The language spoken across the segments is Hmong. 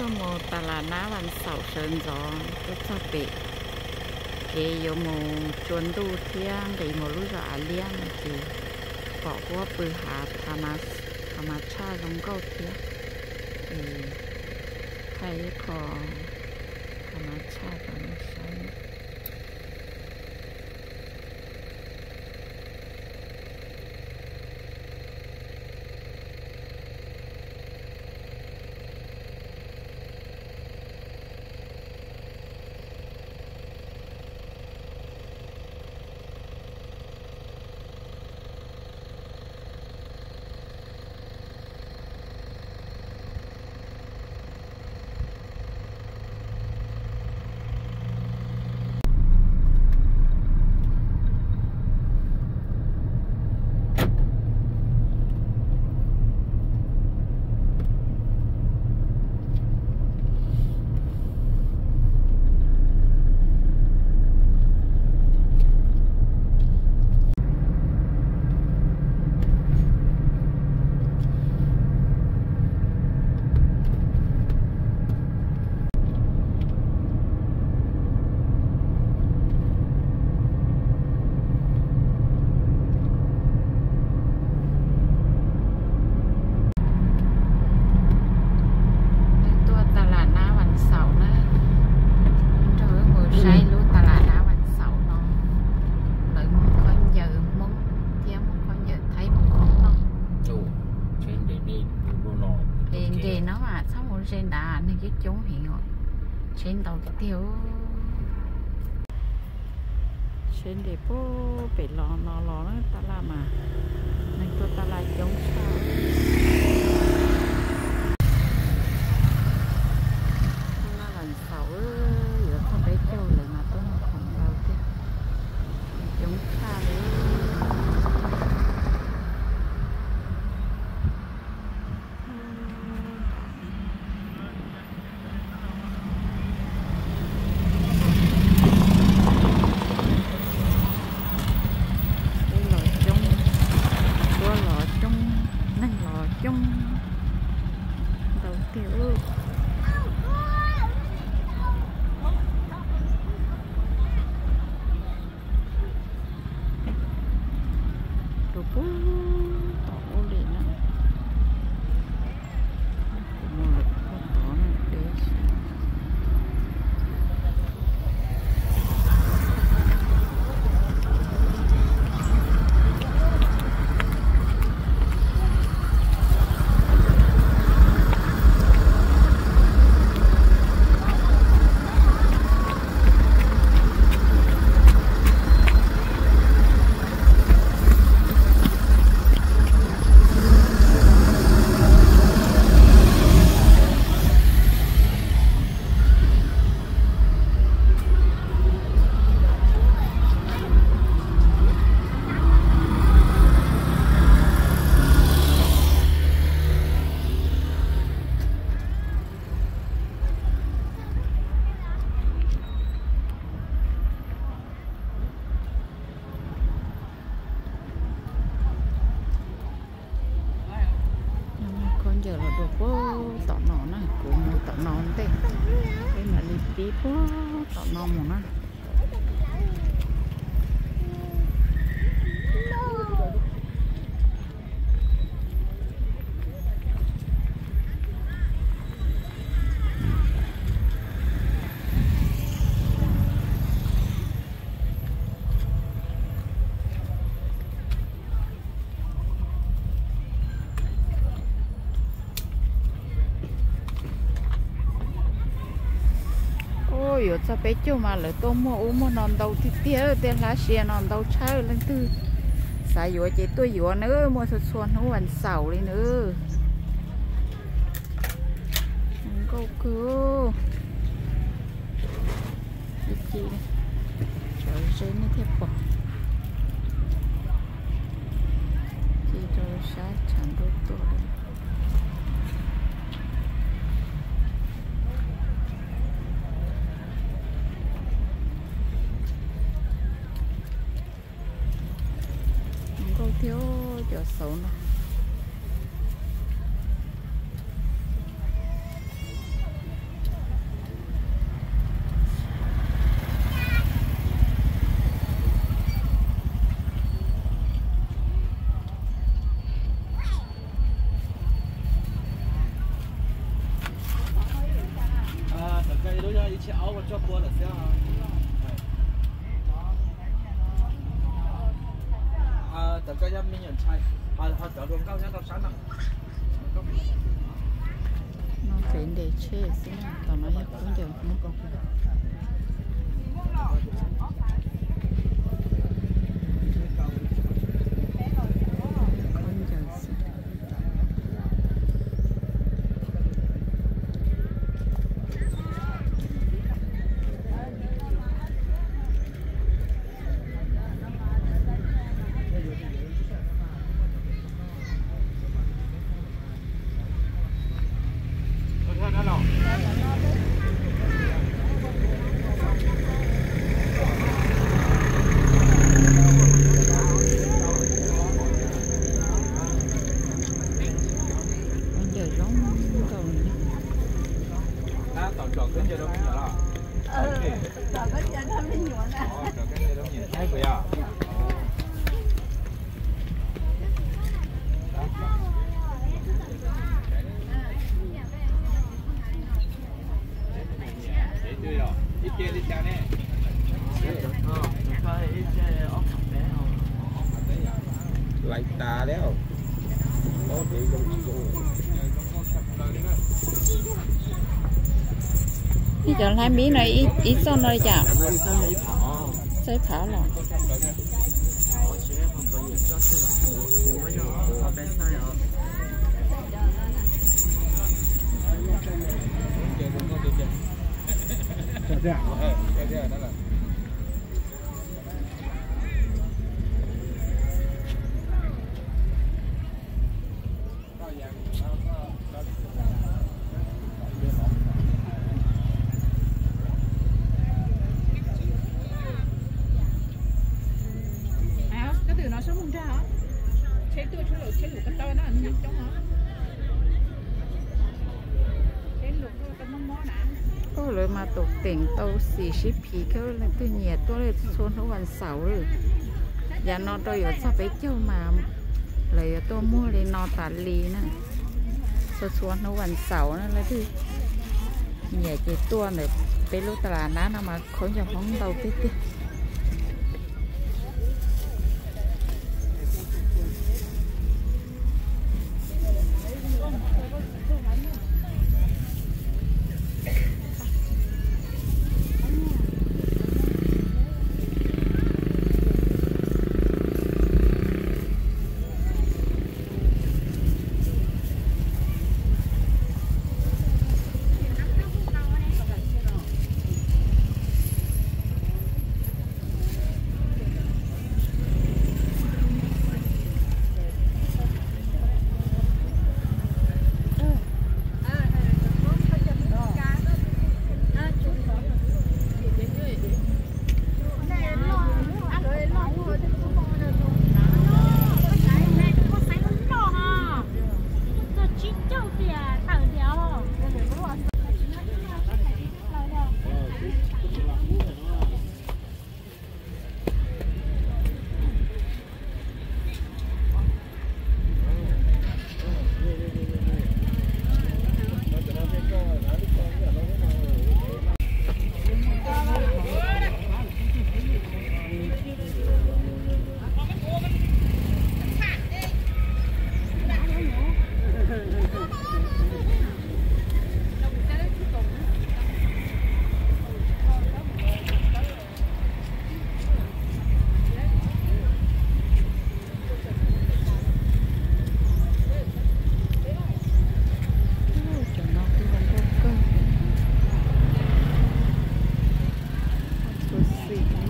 Tuaj mus tas las nab vas xaum sawv ntxov tuaj txog pem kev yuav mus tsua ntuj thiab nqis mus lub zos Av Liab no ces pom huab pw hav, hav mas tshaj zoo nkauj thiab. Es thaij ib qho hav mas tshaj rau nej saib. Tuaj tas las nab vas xaum na, nrog wb mus saib lub tas las nab vas xaum no, lawv muag khaub ncaws Hmoob thiab muag khaub ncaws Thaib Hmoob no. Es nres no mas txhob mus ze nrad, neeg coob coob heev os, tsheb ntau tiag tiag. Tsheb nres puag pem los no los na, tas las mas neeg tuaj tas las coob tshaj. Tuaj nab vas xaum yuav txog peb caug lawm mas tuaj mus khoom ntau tiag, coob tshaj li. Ub los coob, duab los coob, neeg los coob ntau tiag. Rau puag tom ub li na. Kuv mus lawm puag tod na, deb. Khaub ncaws los dua puag tom no na, kuv mus tom no ntej, peb mam li pib puag tom no mus na. Ub, yuav txog peb caug mas lawv tuaj muag ub muag no ntau tiag tiag, tej hlab sia no ntau tshaj. Leej twg xav yuav ces tuaj yuav nawb, muaj txhua txhua hnub vas xaum li nawb. Nkauj kawg. Ci ci, sawv ze nej thiaj pom. Ci rau sab tshav ntuj tuaj. Nkauj thiab cov xauv no. No pem nres tsheb xwb, tom no yog khaub ncaws Hmoob. Khaub ncaws xwb. Khaub ncaws zoo nkauj li. Laiv tas li. Ib cov hlab npib no ib txoj no li cas? Txoj ib phav los? Koj twm no sab mus nrag, tsheb tuaj tsheb lus, tsheb lus ko taw no coob os. Tsheb lus ko taw mob mob na. Lawv mas tus teem tau xim sib phim kawg, leej twg nyiam tuaj txhua hnub vas xaum. Yav no rau yuav txog peb caug mas lawv yuav tuaj muag li no tas li na. Txhua txhua hnub vas xaum na, leej twg nyiam ces tuaj ntawm peb lub tas las nab no mas khaub ncaws Hmoob ntau tiag tiag. Cov no kuj zoo nkauj kawg. Txhua xim li.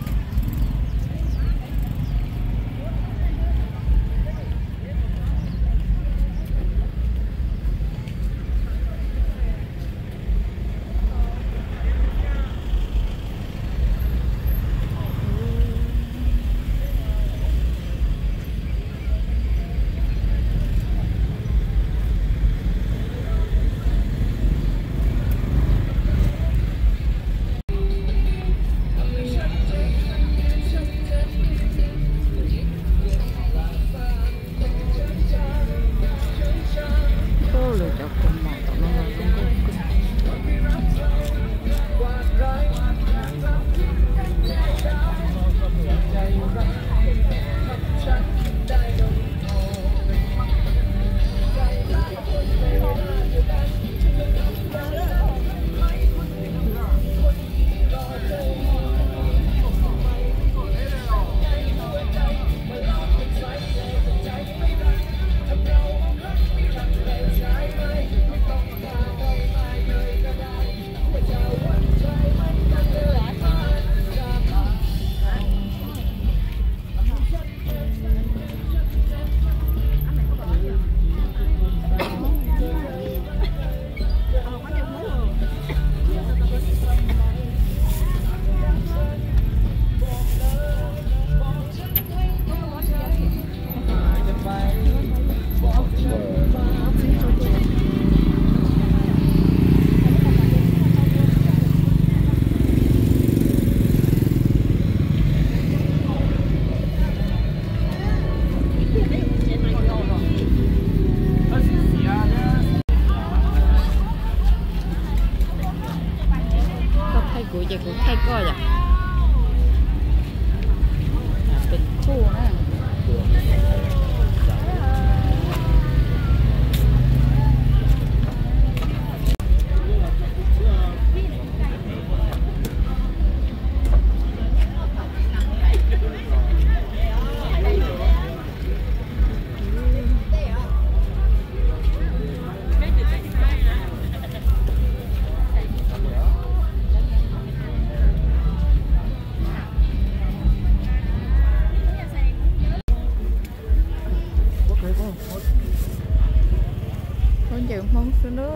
Xwb na,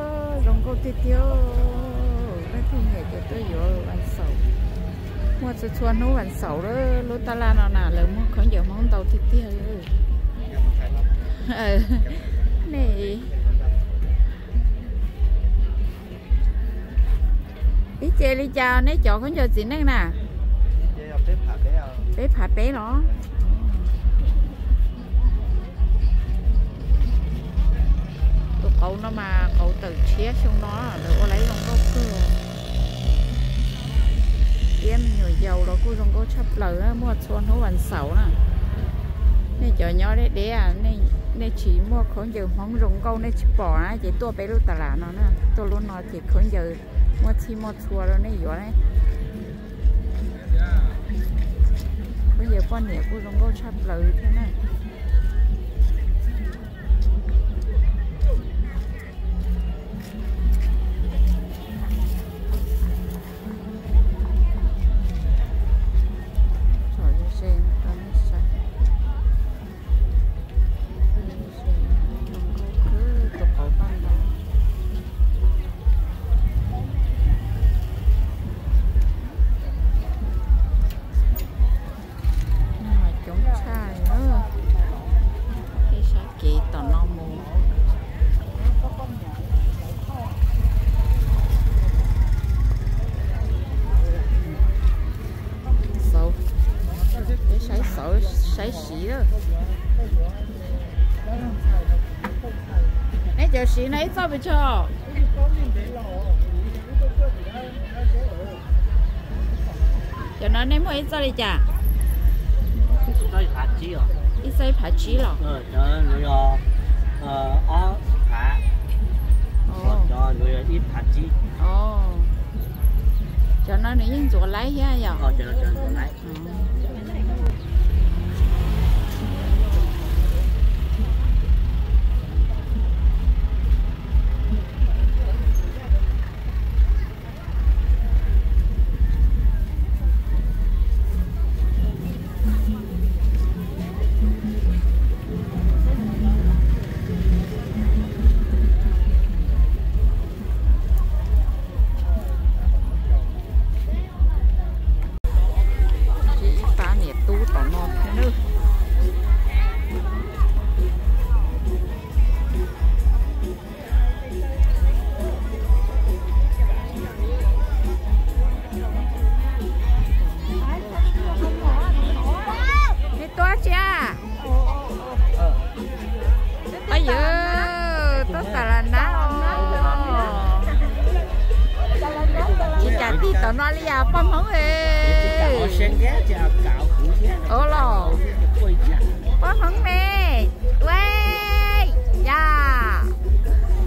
zoo nkauj tiag tiag. Leej twg nyiam ces tuaj yuav vas xaum. Muaj txhua txhua hnub vas xaum lawm, lub taj laj no na lawv muag khaub ncaws Hmoob ntau tiag tiag. Nej, ib ce li cas nej cov khaub ncaws txiv neej na? Peb phav peb los? Tus qauv no mas qauv tawm tshiab xyoo no, lawv ua lawv zoo nkauj kawg. Thiab me nyuam yaus los kuj zoo nkauj tshaj plaws, muaj txhua hnub vas xaum na. Nej cov nyob deb deb, nej tsis muaj khaub ncaws Hmoob zoo nkauj nej tsis pom na ces tuaj peb lub tas las no na, tuaj lub no ces khaub ncaws muaj txhij muaj txhua rau nej yuav ne. Khaub ncaws poj niam kuj zoo nkauj tshaj plaws thiab na. Coob tshaj li, ib sab kev tom no mus. Xauv, peb saib xauv saib siv lawm. Neb cov siv no ib txoj pes tsawg? Cov no nej muag ib txoj li cas? Ib txoj ib phav tsib los? Cov no nws yeej ntxuav laib thiab yom? Ib pab niam tub tom no thiab nawb. Nej tuaj tsis? Ov, yog tuaj tas las nab os. Tsis kam tig tom no li yam poj Hmoob es. Ov los, poj Hmoob me, ua, yog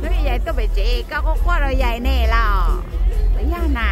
hnub yaim tuaj pem tsev koj quaj quaj rau yaim ne los, puas yog na?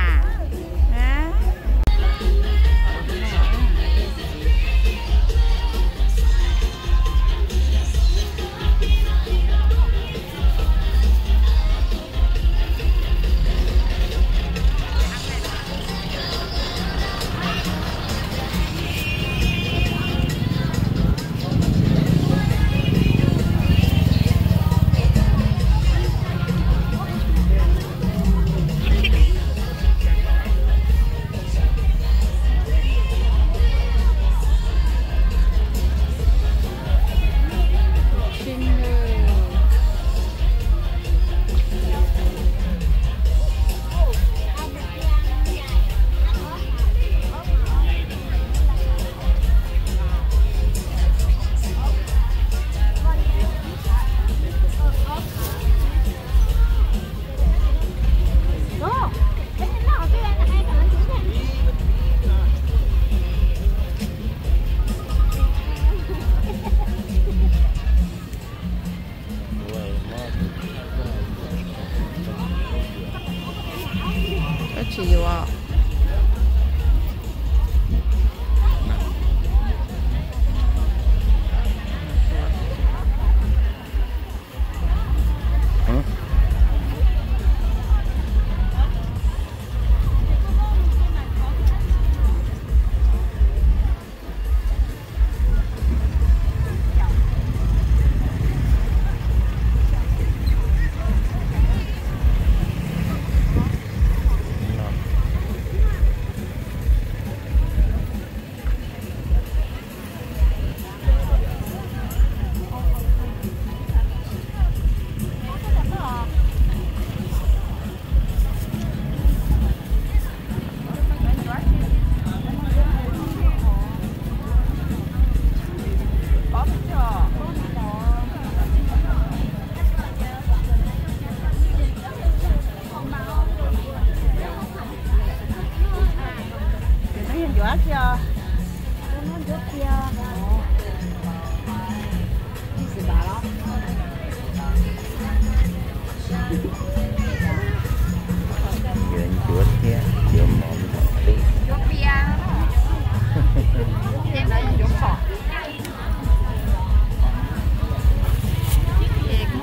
Yuav ncuav thiab yuav mov npaum li.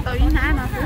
Tau ib hnab no xwb.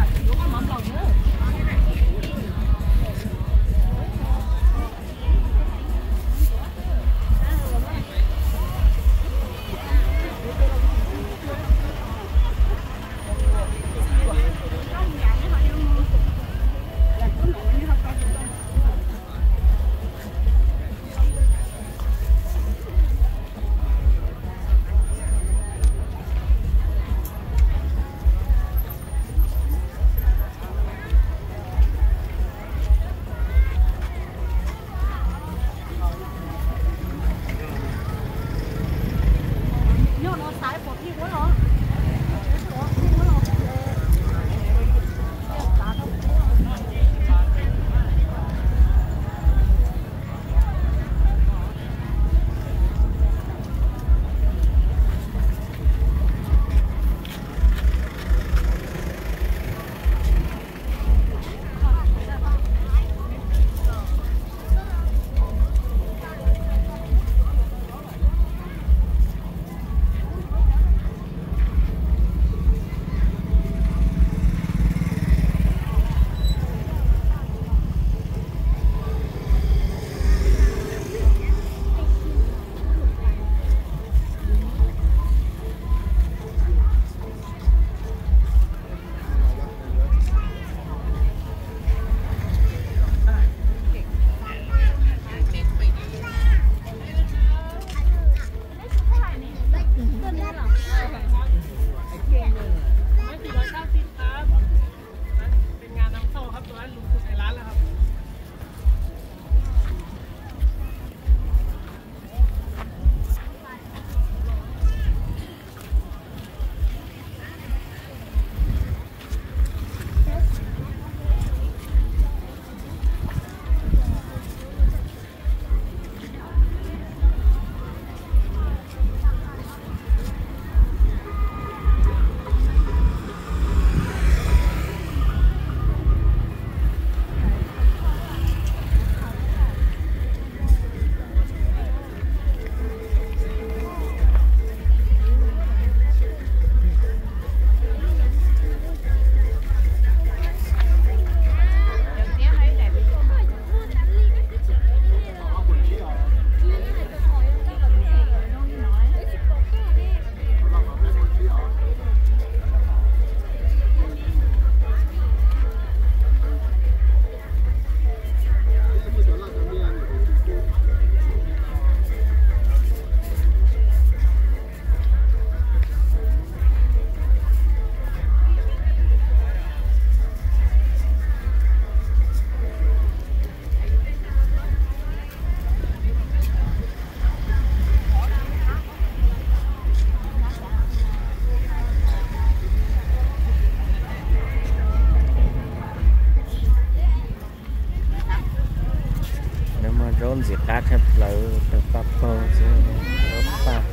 Nws muaj zaub ntxim qab tshaj plaws, tawg paj paug xwb, zaub paj.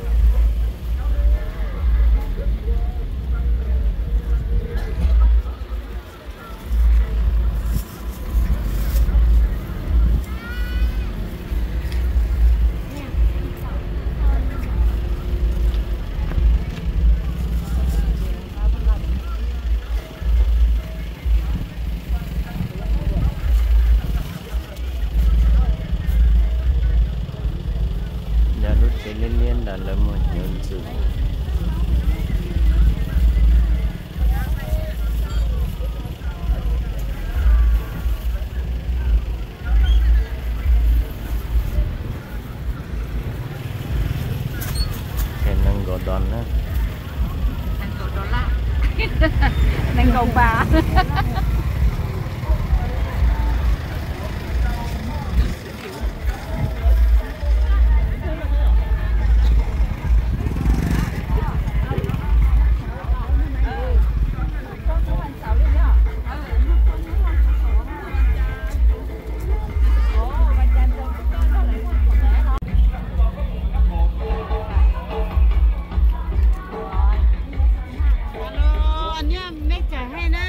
Nyob lub tsev liab liab ntawd lawv muag hnyuv ntxwm. Nees nkaum dollar na. Nees nkaum dollar. Nees nkaum npas. Alo, nej tseem hais na.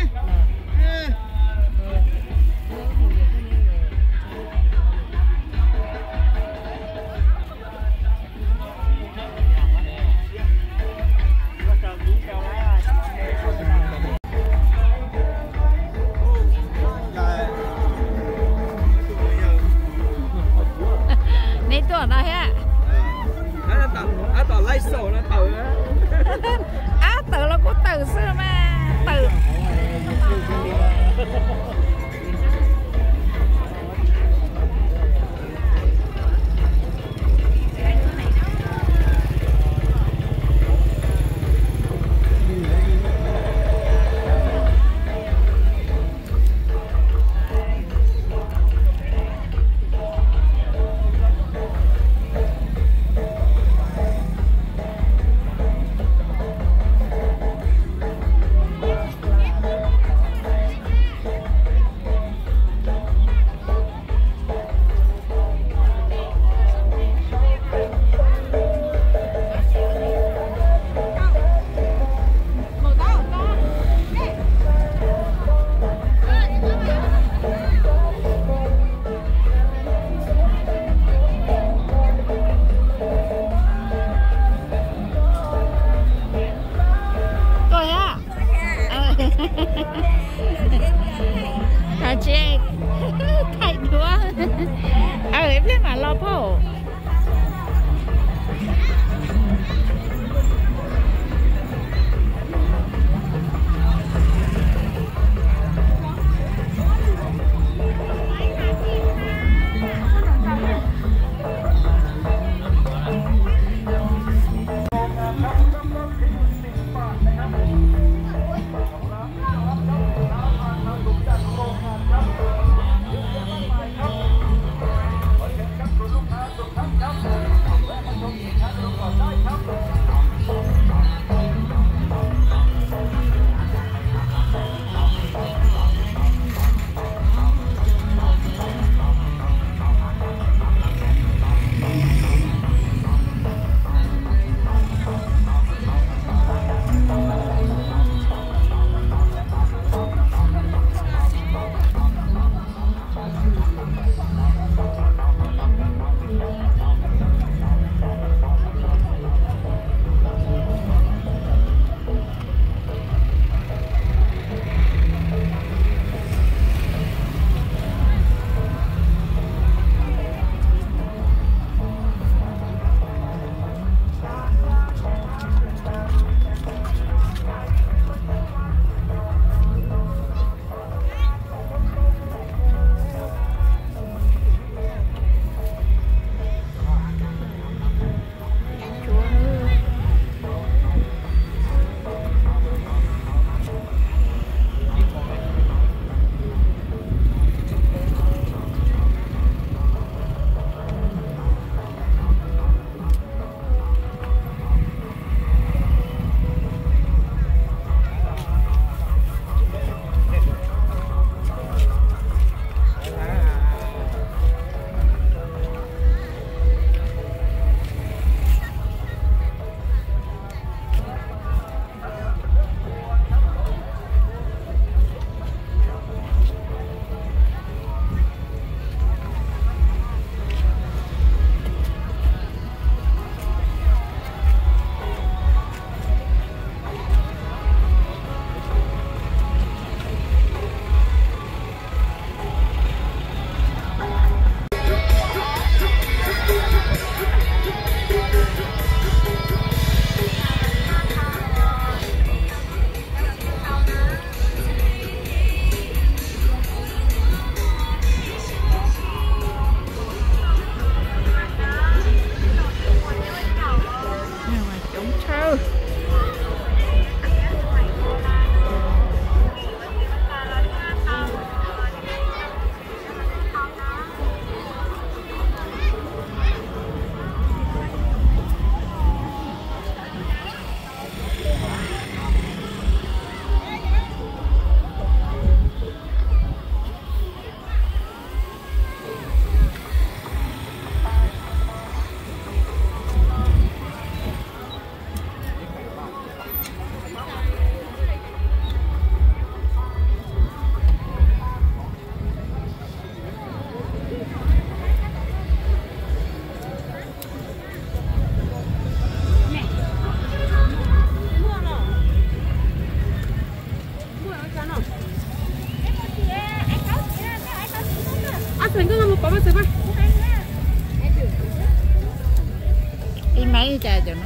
Ib maiv li cas cov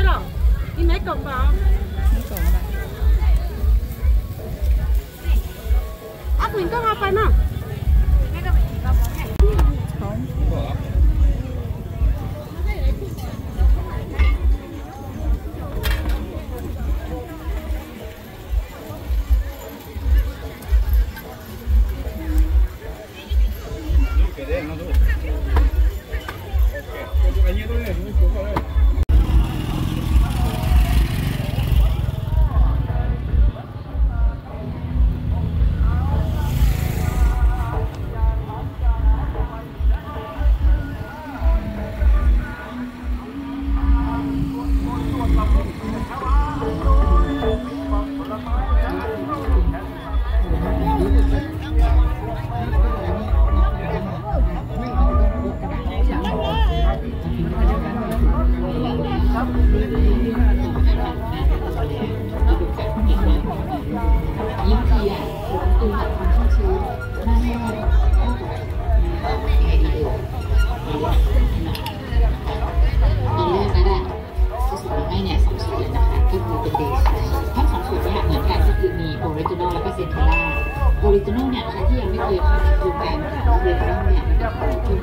no? Ib maiv kaum npaum. Ib maiv kaum npaum. Ob phuam koj ho pais no.ทั้งสองสูตรเนี่ยเหมือนกันก็คือมี original และก็ centella original เนี่ยใครที่ยังไม่เคยทานคือแบรนด์ของ original เนี่ยมันจะหอมกลิ่น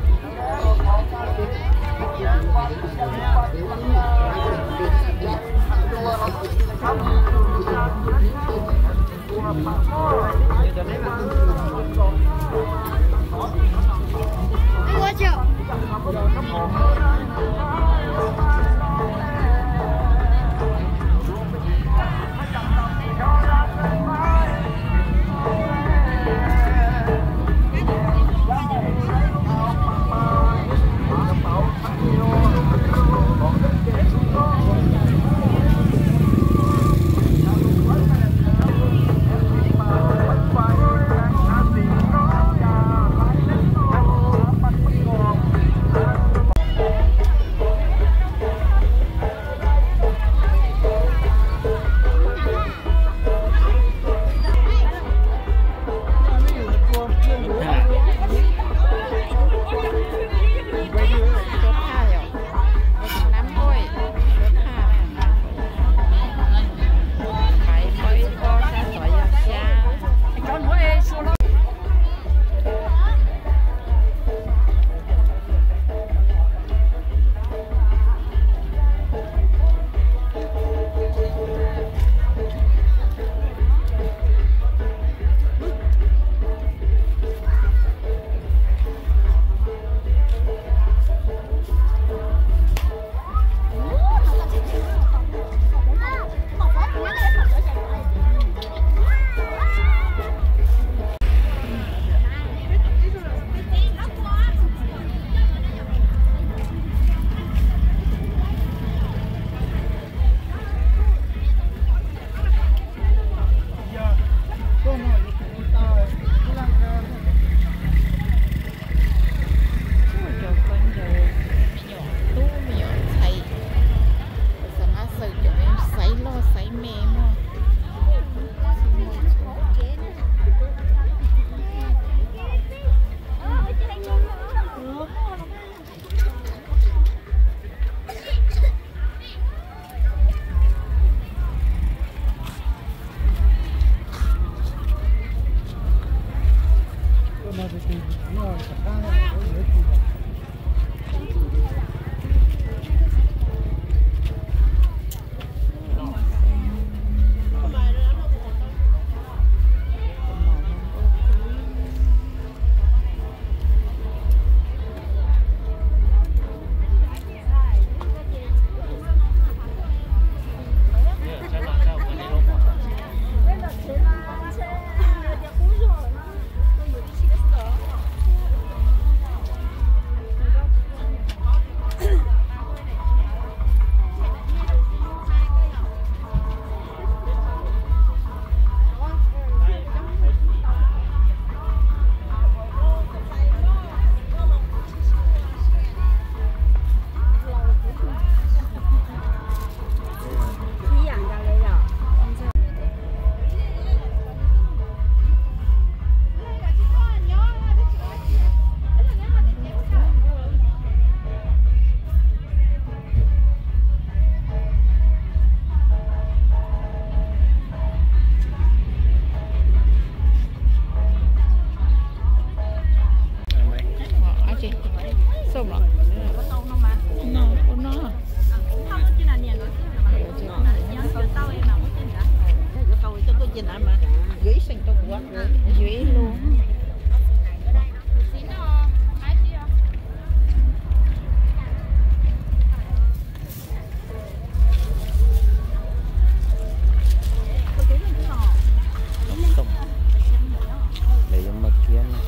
Ces na mas yuav ib seem rau kuv, yuav ib lub. Lawv yuav muag thiab na.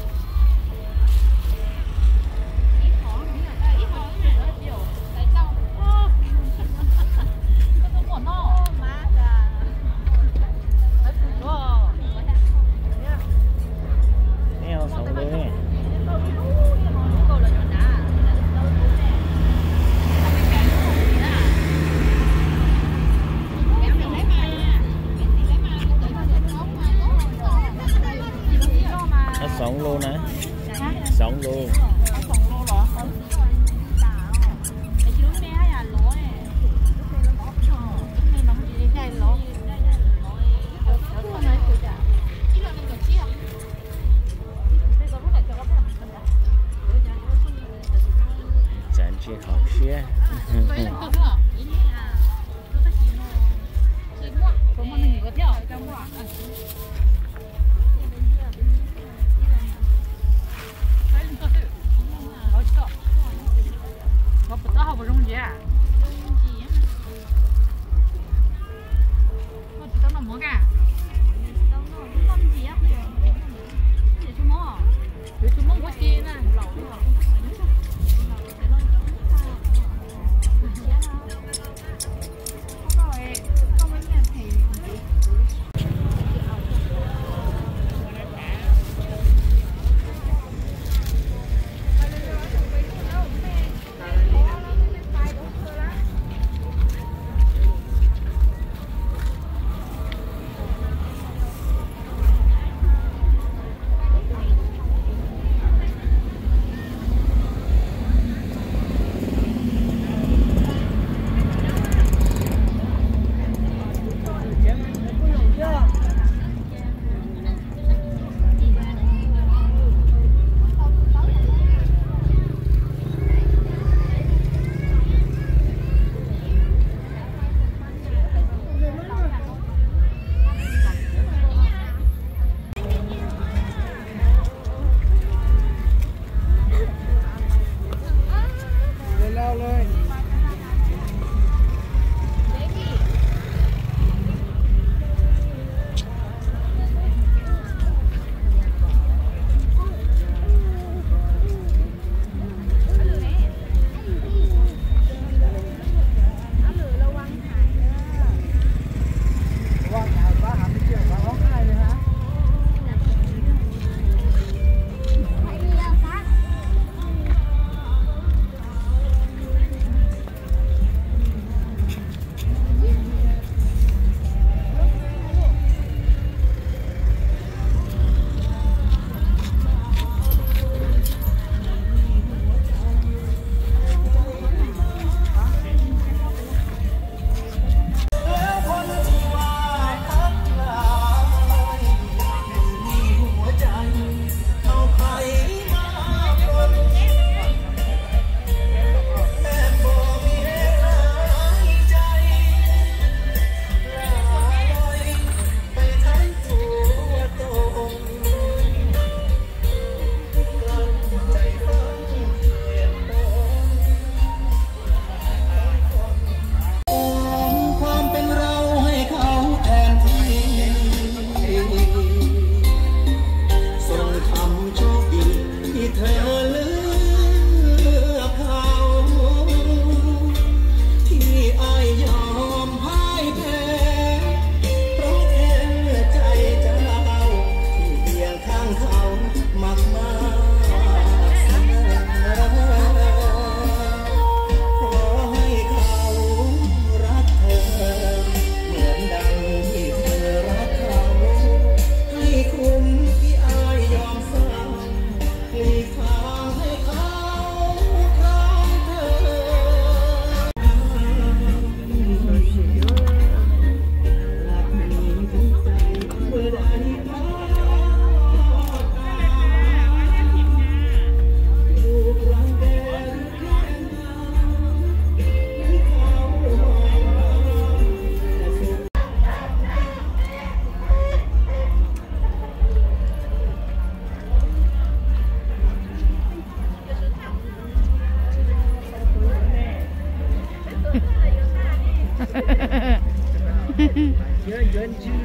Yun yun yun.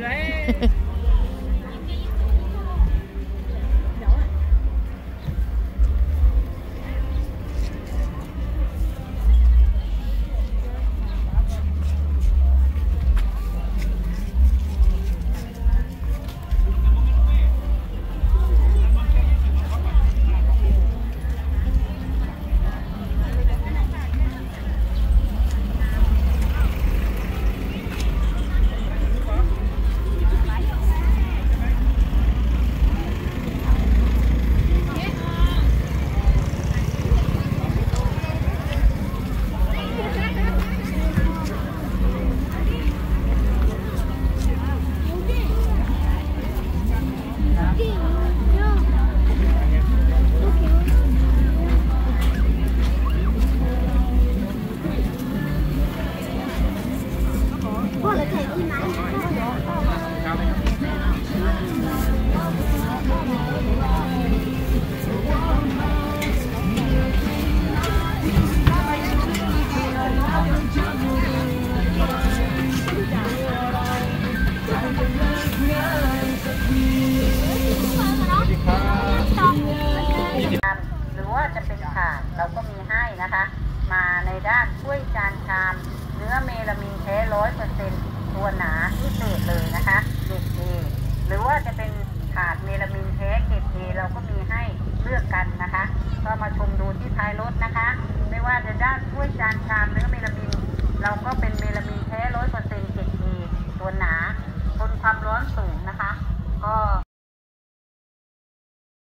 หรือว่าจะเป็นถาดเราก็มีให้นะคะ มาในด้านถ้วยจานชาม เนื้อเมลามินแท้ร้อยเปอร์เซ็นต์ ตัวหนาพิเศษเลยนะคะ เกรด A หรือว่าจะเป็นถาดเมลามินแท้เกรด A เราก็มีให้เลือกกันนะคะ